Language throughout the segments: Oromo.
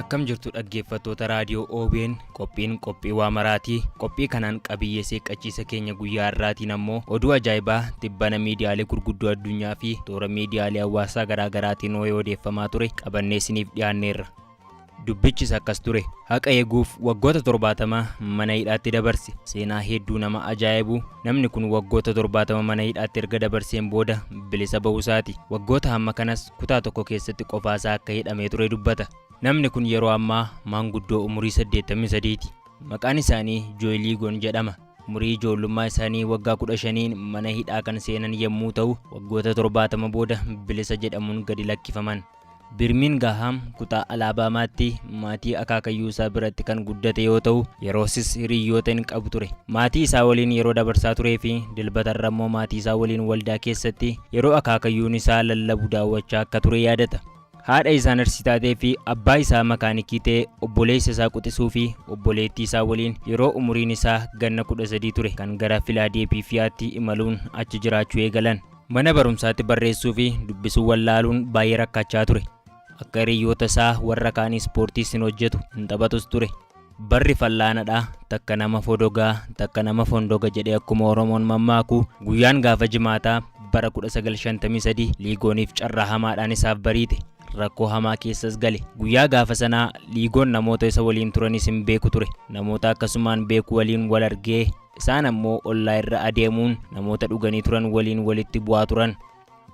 Akkam jirtu dhaggeeffattoota raadiyoo OBN qophiin qophii waa maraatii qophii kanaan qabiyyee seeqqachiisa keenya guyyaa har'aatiin ammoo oduu ajaa'ibaa tibbana miidiyaalee gurguddoo addunyaa fi toora miidiyaalee hawaasaa garaagaraatiin oo'ee odeeffamaa ture qabannee isiniif dhiyaanneerra. Dubbichis akkas ture. Haqa eeguuf waggoota 70 mana hidhaatti dabarse. Seenaa hedduu nama ajaa'ibu namni kun waggoota 70 mana hidhaatti erga dabarseen booda bilisa ba'uusaati. Waggoota hamma kanas kutaa tokko keessatti qofaasaa akka hidhamee ture dubbata. Namni kun yeroo ammaa maanguddoo umurii 83ti. Maqaan isaanii Jooy Liigoon jedhama. Umurii ijoollummaa isaanii waggaa 15n mana hidhaa kan seenan yommuu ta'u, waggoota 70 booda bilisa jedhamuun gadi lakkifaman. Birmiingahaam kutaa Alaabaamaatti maatii akaakayyuu isaa biratti kan guddate yoo ta'u, yeroosis hiriyyoota hin qabu ture. Maatii isaa waliin yeroo dabarsaa turee fi dilbatarra immoo maatii isaa waliin waldaa keessatti yeroo akaakayyuun isaa lallabu daawwachaa akka ture yaadata. Haadha isaa narsii taatee fi abbaa isaa makaanikii ta'e obboleessa isaa quxisuu fi obboleettii isaa waliin yeroo umuriin isaa ganna 13 ture kan gara Filaadeepiifiyaatti imaluun achi jiraachuu eegalan. Mana barumsaatti barreessuu fi dubbisuu wallaaluun baay'ee rakkachaa ture. Akka hiriyyoota isaa warra kaanii ispoortiis hin hojjetu, hin taphatus ture. Barri fallaanadha, takka nama fodogaa, takka nama fondoga jedhee akkuma Oromoon mammaaku, guyyaan gaafa Jimaataa bara 1953 Liigooniif carraa hamaadhaan isaaf bariite. Rakkoo hamaa keessas gale. Guyyaa gaafa sanaa Liigoon namoota isa waliin turanis hin beeku ture. Namoota akkasumaan beeku waliin wal argee Isaan ammoo ollaa irra adeemuun namoota dhuganii turan waliin walitti bu'aa turan.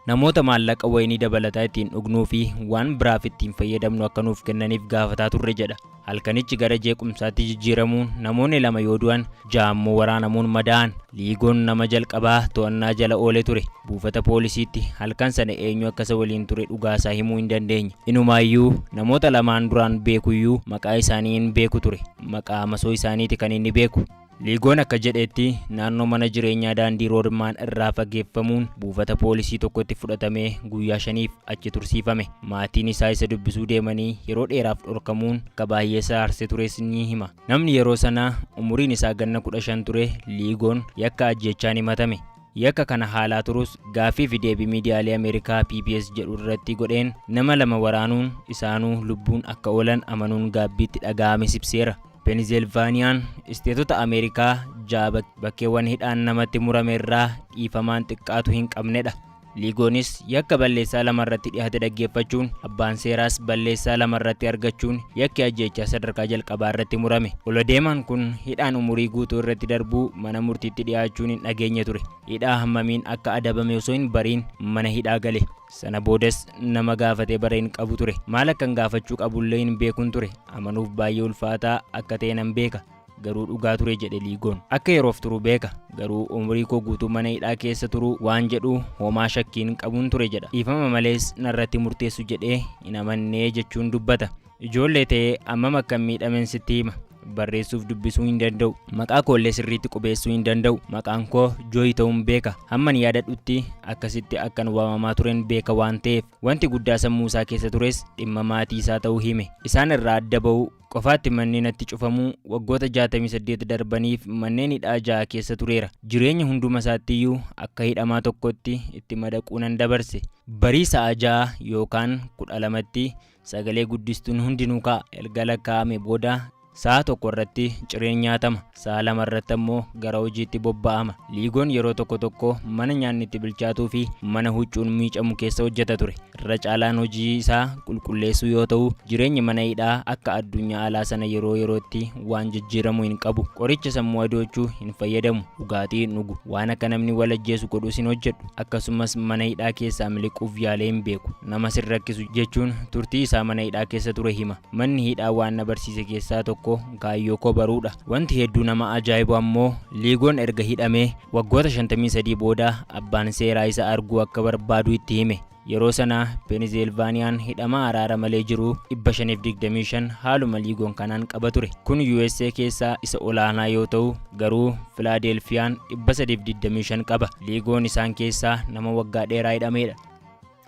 Namoota maallaqa wayinii dabalataa ittiin dhugnuu fi waan biraaf ittiin fayyadamnu akka nuuf kennaniif gaafataa turre jedha. Halkanichi gara jeequmsaatti jijjiiramuun namoonni lama yoo du'an, ja'a ammoo waraanamuun madaa'an. Liigoon nama jalqabaa to'annaa jala oole ture. Buufata poolisiitti halkan sana eenyu akka isa waliin ture dhugaasaa himuu hin dandeenye. Inumaayyuu namoota lamaan duraan beekuyyuu maqaa isaanii hin beeku ture. Maqaa masoo isaaniiti kan inni beeku. Liigoon akka jedhetti naannoo mana jireenyaa daandii Roodmaan irraa fageeffamuun buufata poolisii tokkotti fudhatamee guyyaa shaniif achi tursiifame. Maatiin isaa isa dubbisuu deemanii yeroo dheeraaf dhorkamuun akka baay'ee isa aarse tures ni hima. Namni yeroo sana umuriin isaa ganna 15 ture Liigoon yakka ajjeechaan himatame. Yakka kana haalaa turus gaaffii fi deebii miidiyaalee Ameerikaa PBS jedhu irratti godheen nama lama waraanuun isaanuu lubbuun akka oolan amanuun gaabbii itti dhaga'ames ibseera. Penizelvaaniyaan isteetota Ameerikaa 6 bakkeewwan hidhaan namatti murame irraa dhiifamaan xiqqaatu hin qabnedha. Liigoonis yakka balleessaa lama irratti dhihate dhaggeeffachuun abbaan seeraas balleessaa lama irratti argachuun yakki ajjeechaa sadarkaa jalqabaa irratti murame. Ol-adeemaan kun hidhaan umurii guutuu irratti darbuu mana murtiitti dhiyaachuun hin dhageenye ture. Hidhaa hammamiin akka adabame osoo hin bariin mana hidhaa gale. Sana boodas nama gaafatee bare hin qabu ture. Maal akkan gaafachuu qabullee hin beekun ture. Amanuuf baay'ee ulfaataa akka ta'e nan beeka. Garuu dhugaa ture jedhe Liigoon. Akka yeroof turu beeka. Garuu umurii koo guutuu mana hidhaa keessa turuu waan jedhu homaa shakkii hin qabun ture jedha. Dhiifama malees narratti murteessu jedhee hin amannee jechuun dubbata. Ijoollee ta'ee ammam akkan miidhamen sitti hima. Barreessuuf dubbisuu hin danda'u. Maqaa koollee sirriitti qubeessuu hin danda'u. Maqaan koo Jooy ta'uun beeka. Hamman yaadadhutti akkasitti akkan waamamaa turen beeka waan ta'eef. Wanti guddaa sammuu isaa keessa tures dhimma maatii isaa ta'uu hime. Isaan irraa adda ba'uu, qofaatti manni natti cufamuu, waggoota 68 darbaniif manneen hidhaa 6 keessa tureera. Jireenya hunduma isaattiyyuu akka hidhamaa tokkotti itti madaquunan dabarse. Barii sa'a 6 yookaan 12tti Sagalee guddistuun hundinuu ka'a. Erga lakkaa'ame booda sa'a 1 irratti cireen nyaatama. Sa'a 2 irratti ammoo gara hojiitti bobba'ama. Liigoon yeroo tokko tokko mana nyaanni itti bilchaatuu fi mana huccuun miicamu keessa hojjeta ture. Irra caalaan hojii isaa qulqulleessuu yoo ta'u, jireenyi mana hidhaa akka addunyaa alaa sana yeroo yerootti waan jijjiiramu hin qabu. Qoricha sammuu adoochu hin fayyadamu, dhugaatii hin dhugu, waan akka namni wal ajjeesu godhus hin hojjedhu. Akkasumas mana hidhaa keessaa miliquuf yaalee hin beeku. Namas hin rakkisu, jechuun turtii isaa mana hidhaa keessa ture hima. Manni hidhaa waan na barsiise keessaa tokko kaayyoo koo baruudha. Wanti hedduu nama ajaa'ibu ammoo Liigoon erga hidhamee waggoota 53 booda abbaan seeraa isa arguu akka barbaadu itti hime. Yeroo sana Penizelvaaniyaan hidhamaa araara malee jiru 525 haaluma Liigoon kanaan qaba ture. Kun usa keessaa isa olaanaa yoo ta'u, garuu Filaadelfiyaan 325 qaba. Liigoon isaan keessaa nama waggaa dheeraa hidhameedha.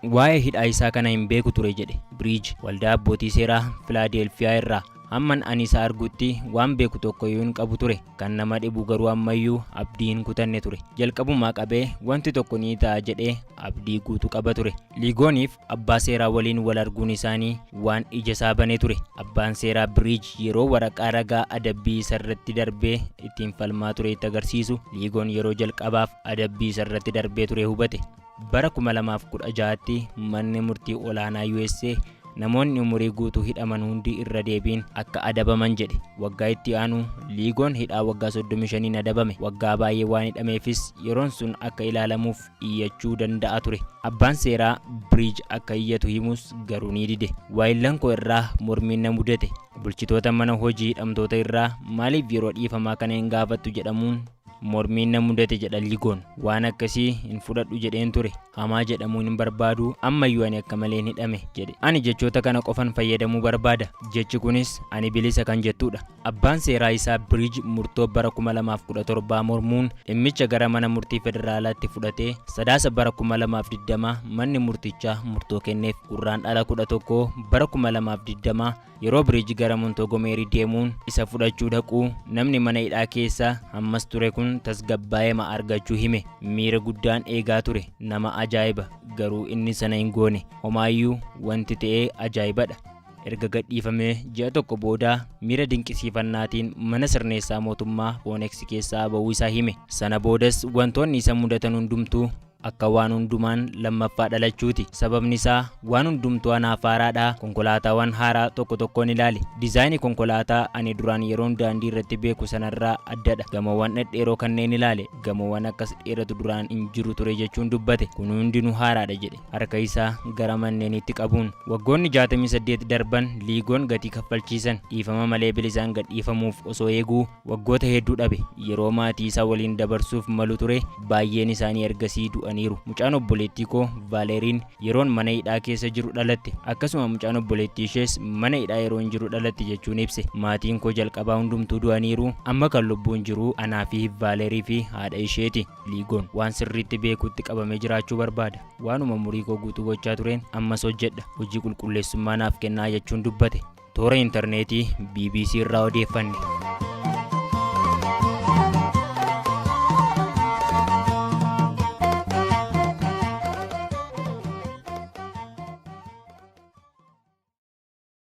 Waa'ee hidhaa isaa kana hin beeku ture jedhe Biriij waldaa abbootii seeraa Filaadelfiyaa irraa. Hamman ani isa argutti waan beeku tokkoyyuu hin qabu ture. Kan nama dhibu garuu ammayyuu abdii hin kutanne ture. Jalqabumaa qabee wanti tokko ni ta'a jedhee abdii guutuu qaba ture. Liigooniif abbaa seeraa waliin wal arguun isaanii waan ija isaa bane ture. Abbaan seeraa Biriij yeroo waraqaa ragaa adabbii isarratti darbee ittiin falmaa ture itti agarsiisu, Liigoon yeroo jalqabaaf adabbii isarratti darbee ture hubate. Bara 2016tti manni murtii olaanaa USA namoonni umurii guutuu hidhaman hundi irra deebiin akka adabaman jedhe. Waggaa itti aanu Liigoon hidhaa waggaa 35n adabame. Waggaa baay'ee waan hidhameefis yeroon sun akka ilaalamuuf iyyachuu danda'a ture. Abbaan seeraa Biriij akka iyyatu himus garuu ni dide. Waayillan koo irraa mormiin na mudate. Bulchitoota mana hojii hidhamtoota irraa maaliif yeroo dhiifamaa kana hin gaafattu jedhamuun mormiin na mudate jedha Liigoon. Waan akkasii hin fudhadhu jedheen ture. Hamaa jedhamuun hin barbaadu, ammayyuu ani akka malee hin hidhame jedhe. Ani jechoota kana qofan fayyadamuu barbaada. Jechi kunis ani bilisa kan jettudha. Abbaan seeraa isaa Biriij murtoo bara 2017 mormuun dhimmicha gara mana murtii federaalaatti fudhatee Sadaasa bara 2020 manni murtichaa murtoo kenneef. Gurraandhala 11 bara 2020 yeroo Biriij gara Montgomery deemuun isa fudhachuu dhaquu namni mana hidhaa keessa ammas ture kun tasgabbaa'eema argachuu hime. Miira guddaan eegaa ture. Nama ajaa'iba, garuu inni sana hin goone. Homaayyuu wanti ta'ee ajaa'ibadha. Erga gadhiifamee ji'a tokko booda miira dinqisiifannaatiin mana sirneessaa mootummaa Phoenix keessaa ba'uu isaa hime. Sana boodas wantoonni isa mudatan hundumtuu akka waan hundumaan lammaffaa dhalachuuti. Sababni isaa waan hundumtuu anaaf haaraadha. Konkolaataawwan haaraa tokko tokkoon ilaale. Dizaayinii konkolaataa ani duraan yeroon daandii irratti beeku sanarraa addadha. Gamoowwan dhedheeroo kanneen ilaale. Gamoowwan akkas dheeratu duraan hin jiru ture jechuun dubbate. Kun hundinuu haaraadha jedhe. Harka isaa gara manneeniitti qabuun. Waggoonni 68 darban Liigoon gatii kaffalchiisan. Dhiifama malee bilisaan gadhiifamuuf osoo eeguu waggoota hedduu dhabe. Yeroo maatii isaa waliin dabarsuuf malu ture baay'een isaanii ergasii du'aniiru. Mucaan obboleettii koo Vaaleeriin yeroon mana hidhaa keessa jiru dhalatte. Akkasuma mucaan obboleettii ishees mana hidhaa yeroon jiru dhalatte jechuun ibse. Maatiin koo jalqabaa hundumtuu du'aniiru. Amma kan lubbuun jiru anaa fi Vaaleerii fi haadha isheeti. Liigoon waan sirriitti beekutti qabamee jiraachuu barbaada. Waanuma umurii koo guutuu gochaa tureen ammas hojjedha. Hojii qulqulleessummaa naaf kennaa jechuun dubbate. Toora intarneetii BBC irraa odeeffanne.